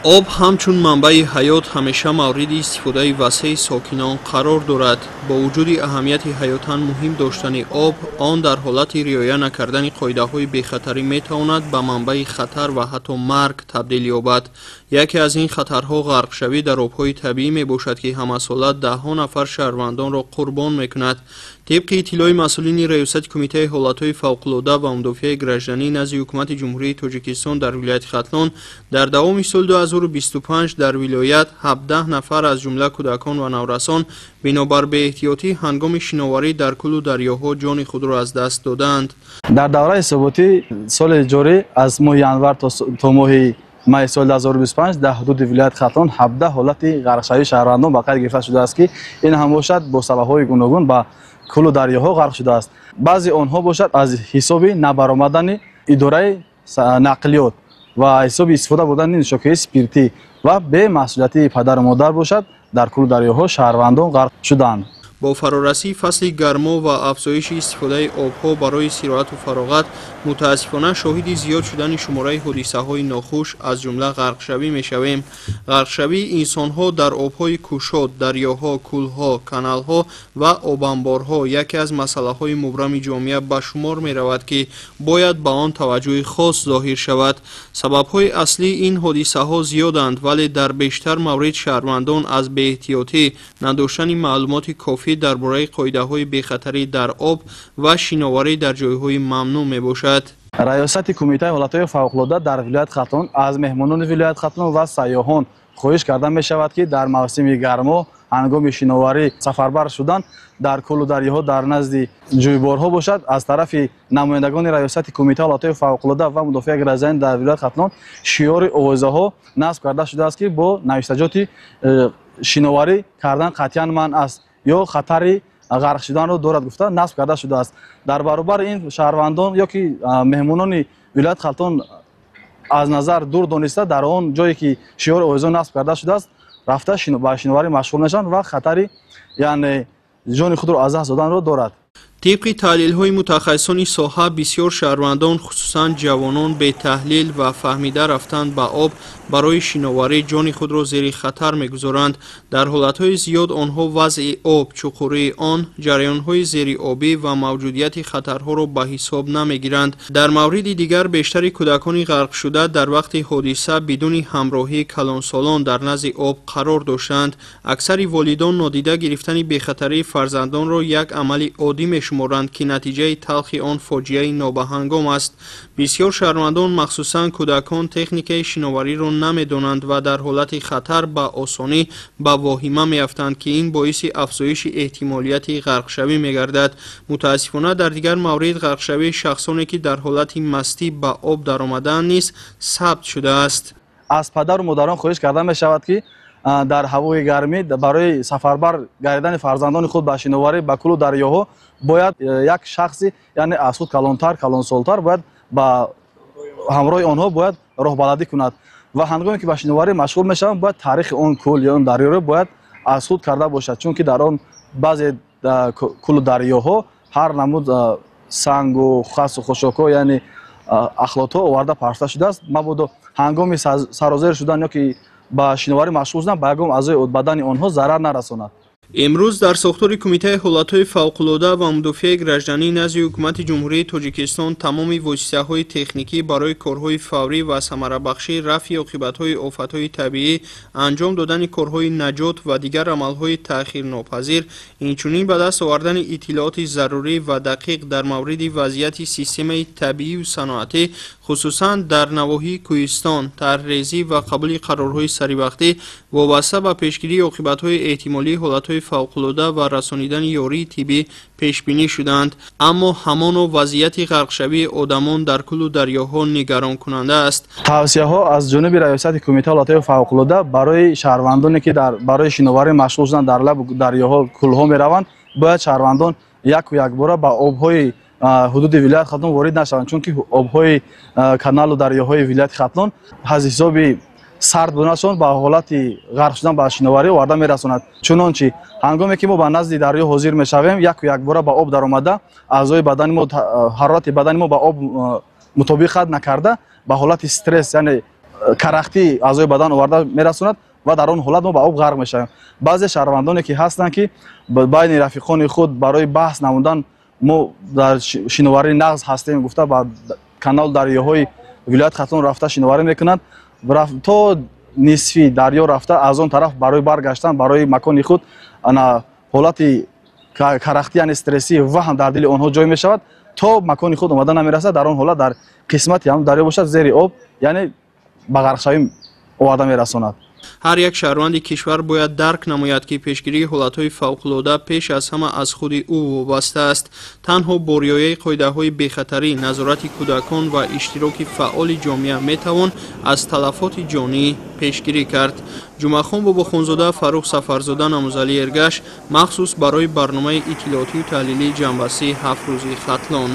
Об ҳамчун манбаи ҳаёт ҳамеша мавриди истифодаи васеи сокинон қарор дорад. Бо вуҷуди аҳамияти ҳаётан муҳим доштани об, он дар ҳолати риоя накардани қоидаҳои бехатарӣ метавонад ба манбаи хатар ва ҳатто марг табдил ёбад. Яке аз ин хатарҳо ғарқшавӣ дар обҳои табиӣ мебошад, ки ҳамасола даҳҳо нафар шаҳрвандонро қурбон мекунад. Тибқи иттилои масъулини Раёсати Кумитаи ҳолатҳои фавқулода ва мудофиаи гражданӣ назди Ҳукумати Ҷумҳурии Тоҷикистон дар вилояти Хатлон, дар давоми соли 2025 дар вилоят 17 нафар, аз ҷумла кӯдакон ва наврасон, бинобар беэҳтиётӣ ҳангоми шиноварӣ дар кӯлу дарёҳо ҷони худро аз даст додаанд. Дар давраи ҳисоботӣ соли ҷорӣ аз моҳи январ то моҳи майи соли 2025 дар ҳудуди вилояти Хатлон 17 ҳолати ғарқшавии шаҳрвандон ба қайд гирифта шудааст, ки ин ҳам бошад бо сабабҳои гуногун ба кӯлу дарёҳо ғарқ шудааст. Баъзе онҳо бошад аз ҳисоби набаромадани идораи нақлиёт ва ҳисоби истифода бурдани нӯшокиҳои спиртӣ ва бемасъулияти падару модар бошад, дар кӯлу дарёҳо шаҳрвандон ғарқ шуданд. Бо фарорасии фасли гармо ва афзоиши истифодаи обҳо барои сироату фароғат, мутаассифона шоҳиди зиёд шудани шумораи ҳодисаҳои нохуш, аз ҷумла ғарқшавӣ мешавем. Ғарқшавии инсонҳо дар обҳои кушод, дарёҳо, кӯлҳо, каналҳо ва обанборҳо яке аз масъалаҳои мубрами ҷомеа ба шумор меравад, ки бояд ба он таваҷҷӯҳи хос зоҳир шавад. Сабабҳои аслии ин ҳодисаҳо зиёданд, вале дар бештар маврид шаҳрвандон аз беэҳтиётӣ, надоштани маълумоти кофӣ дар бораи қоидаҳои бехатарӣ дар об ва шиноварӣ дар ҷойҳои мамнӯъ мебошад. Раёсати Кумитаи ҳолатҳои фавқулода дар вилояти Хатлон аз меҳмонони вилояти Хатлон ва сайёҳон хоҳиш карда мешавад, ки дар мавсими гармо ҳангоми шиноварӣ сафарбар шудан дар кӯлу дарёҳо дар назди ҷӯйборҳо бошад, аз тарафи намояндагони Раёсати Кумитаи ҳолатҳои фавқулода ва мудофиаи гражданӣ дар вилояти Хатлон шиёри овозаҳо насб карда шудааст, ки бо навиштаҷоти шиноварӣ кардан қатъиян манъ аст ё хатари ғарқ шуданро дорад гуфта насб карда шудааст. Дар баробари ин шаҳрвандон ё ки меҳмонони вилояти Хатлон аз назар дур дониста дар он ҷое ки шиёри овозаҳо насб карда шудааст рафта ба шиноварӣ машғул мешаванд ва хатари, яъне ҷони худро аз даст доданро дорад. Тибқи таҳлилҳои мутахассисони соҳа, бисёр шаҳрвандон, хусусан ҷавонон, бетаҳлил ва фаҳмида рафтан ба об барои шиноварӣ ҷони худро зери хатар мегузоранд. Дар ҳолатҳои зиёд онҳо вазъи об, чуқурии он, ҷараёнҳои зериобӣ ва мавҷудияти хатарҳоро ба ҳисоб намегиранд. Дар мавриди дигар бештари кӯдакони ғарқшуда дар вақти ҳодиса бидуни ҳамроҳии калонсолон дар назди об қарор доштанд. Аксари волидон нодида гирифтани бехатарии фарзандонро як амали оддӣ мешуморанд, ки натиҷаи талхи он фоҷиаи нобаҳангом аст. Бисёр шаҳрвандон, махсусан кӯдакон, техникаи шиновариро намедонанд ва дар ҳолати хатар ба осонӣ ба воҳима меафтанд, ки ин боиси афзоиши эҳтимолияти ғарқшавӣ мегардад. Мутаассифона дар дигар маврид ғарқшавии шахсоне, ки дар ҳолати мастӣ ба об даромадаанд, низ сабт шудааст. Аз падару модарон хоҳиш карда мешавад, ки дар ҳавои гармӣ барои сафарбар гардидани фарзандони худ ба шиноварӣ ба кӯлу дарёҳо бояд як шахси, яъне аз худ калонтар, калонсолтар бояд ба ҳамроҳи онҳо бояд роҳбаладӣ кунад ва ҳангоме ки ба шиноварӣ машғул мешаванд, бояд таърихи он кӯл ё он дарёро бояд аз худ карда бошад, чунки дар он баъзе кӯлу дарёҳо ҳар намуд сангу хасу хушокҳо, яъне ахлотҳо оварда парохта шудааст. Мабодо ҳангоми сарозер шудан ё ки ба шиноварӣ машғул шудан ба ягон аъзои бадани онҳо зарар нарасонад. Имрӯз дар сохтори Кумитаи ҳолатҳои фавқулода ва мудофиаи гражданӣ назди Ҳукумати Ҷумҳурии Тоҷикистон тамоми воситаҳои техникӣ барои корҳои фаврӣ ва самарабахшии рафъи оқибатҳои офатҳои табиӣ, анҷом додани корҳои наҷот ва дигар амалҳои таъхирнопазир, инчунин ба даст овардани иттилооти зарурӣ ва дақиқ дар мавриди вазъияти системаи табиию саноатӣ, хусусан дар навоҳии кӯҳистон, тарҳрезӣ ва қабули қарорҳои саривақтӣ вобаста ба пешгирии оқибатҳои эҳтимолии ҳолатҳои фавқулода ва расонидани ёрии тиббӣ пешбинӣ шудаанд. Аммо ҳамоно вазъияти ғарқшавии одамон дар кӯлу дарёҳо нигаронкунанда аст. Тавсияҳо аз ҷониби Раёсати Кумитаи ҳолатҳои фавқулода барои шаҳрвандоне, ки барои шиноварӣ машғул шудан дар лаб дарёҳо, кӯлҳо мераванд, бояд шаҳрвандон яку якбора ба обҳои ҳудуди вилояти Хатлон ворид нашаванд, чунки обҳои каналу дарёҳои вилояти Хатлон аз ҳисоби сард буданашон ба ҳолати ғарқ шудан ба шиноварӣ оварда мерасонад. Чунончи ҳангоме ки мо ба назди дарё ҳозир мешавем, яку якбора ба об даромада аъзои бадани мо, ҳарорати бадани мо ба об мутобиқат накарда ба ҳолати стресс, яъне Карахтии аъзои бадан оварда мерасонад ва дар он ҳолат мо ба об ғарқ мешавем. Баъзе шаҳрвандоне ки ҳастанд, ки байни рафиқони худ барои баҳс намудан, мо дар шиноварӣ нағз ҳастем гуфта, ба канал дарёҳои вилояти Хатлон рафта шиноварӣ мекунанд. То нисфи дарё рафта, аз он тараф барои баргаштан барои макони худ ана ҳолати карахтӣ, яъне стрессӣ, ваҳм дар дили онҳо ҷой мешавад, то макони худ омада намерасад. Дар он ҳолат дар қисмати ҳам дарё бошад, зери об, яъне ба ғарқшавӣ оварда мерасонад. Ҳар як шаҳрванди кишвар бояд дарк намояд, ки пешгирии ҳолатҳои фавқулода пеш аз ҳама аз худи ӯ вобаста аст. Танҳо бо риояи қоидаҳои бехатарӣ, назорати кӯдакон ва иштироки фаъоли ҷомеа метавон аз талафоти ҷонӣ пешгирӣ кард. Ҷумъахон Бобохонзода, Фаррух Сафарзода, Намузалӣ Эргаш, махсус барои барномаи иттилоотию таҳлилии ҷамъбастии 7 рӯзи Хатлон.